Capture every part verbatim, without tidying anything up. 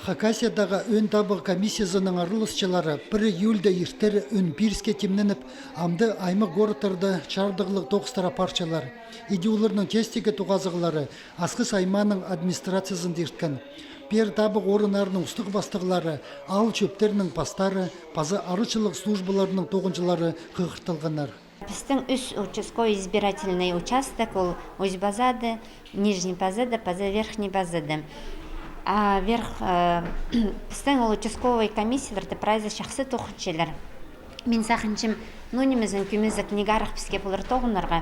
Хакасиядағы ӧӧн табығ комиссиязының араласчылары пір июльда иртер ӧӧн пиріске тимненіп, амды аймах городтарда чардығлығ тоғыстар апарчалар. Иди оларның тестегі тоғазығлары Асхыс аймааның администрациязында ирткен. Пеер табығ орыннарының устағ пастығлары, аал чӧптерінің пастары паза арачылығ службаларының тоғынҷылары хығыртылғаннар. Пістің ӱс участковый избирательный участок, ол Усть Базада, Нижний Пазада, паза Верхний Пазада. А верх, э, пістің ол участковый комиссияларда прайзы чахсы тоғынчалар. Мин сағынчам, ну, нимезін кӧмезі книгарах піске полар тоғынарға.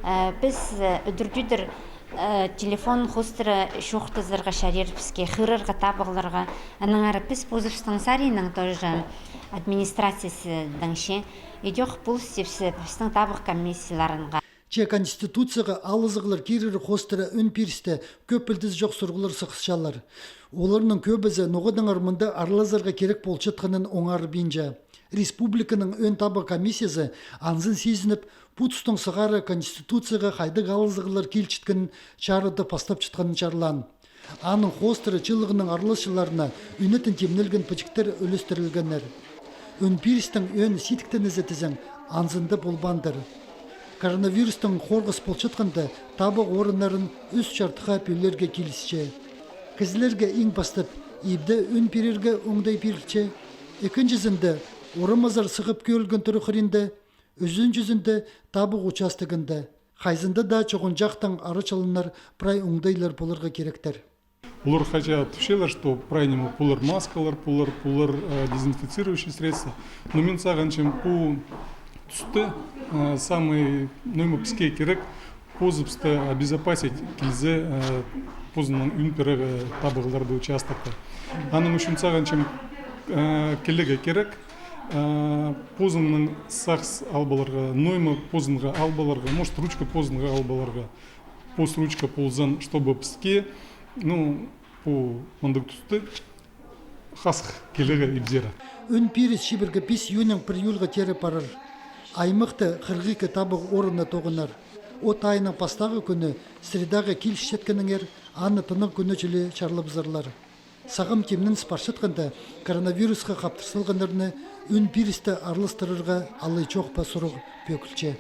Э, піс, э, ӱдӱр-тӧдӱр, э, телефон хоостыра чоохтазарға чарир піске, хығырарға табығларға. Аннаңар піс позыбыстың саринаң тоже администрациязыдаң че идӧк полыс тіпсе пістің табығ комиссияларынға. Че Конституцияға алызығлар кирері хоостыра ӧӧн пирісте кӧп пілдізі чох сурығлар сығысчалар. Оларның кӧбізі ноға-даңар мында аралазарға кирек полчатханын оңарбинча. Республиканың ӧӧн табығ комиссиязы анзын сизініп, пу тустаң сығара Конституцияға хайдағ алызығлар килчеткенін чарыдып пастапчатханын чарлаан. Аның хоостыра чыылығның араласчыларына ӱнетін тимнелген пічіктер ӱлестірілгеннер. Ӧӧн пирістің ӧӧн сидіктенізі тізең, анзында полбаандыр. Коронавирустаң хорғыс полчатханда, табығ орыннарын ӱс чардыхха пӧлерге килісче. Кізілерге иң пастап ибде ӧӧн пирерге оңдай пирілче. Ікінҷізінде, орамазар сығып кӧрілген туры хыринда, ӱзінҷізінде, табығ участогында. Хайзында даа чоғынҷахтаң арачыланар прай оңдайлар поларға киректер. Олар хаҷа тіпчелер, что прай ниме полар, маскалар полар, полар, э, дезинфицирующий средства. Но мин сағынчам, пу туста, э, самый, ну, ниме піске кирек, позыбысты обезопасить килзе, э, позының ӧӧн пирерге табығларда, участокта. Аның ӱчӱн сағынчам, э, килерге кирек, э, позының сағыс алып аларға, ну, ниме позынға алып аларға, может, ручка позынға алып аларға. Пос ручка ползын, чтобы піске, ну, пу мындағ туста хазых килерге ибзер. Ӧӧн пиріс чибіргі пис июньнаң пір июльға теере парар. Аймахта хырых ікі табығ орынына тоғынар. От айының пастағы кӱні средаға килісчеткеннеңер, аны тынағ кӱні чіли чарлабызарлар. Сағам тимненіс парчатханда, коронавирусха хаптыр салғаннарны ӧӧн пирісте араластырарға алай чоох па сурығ пӧгілче.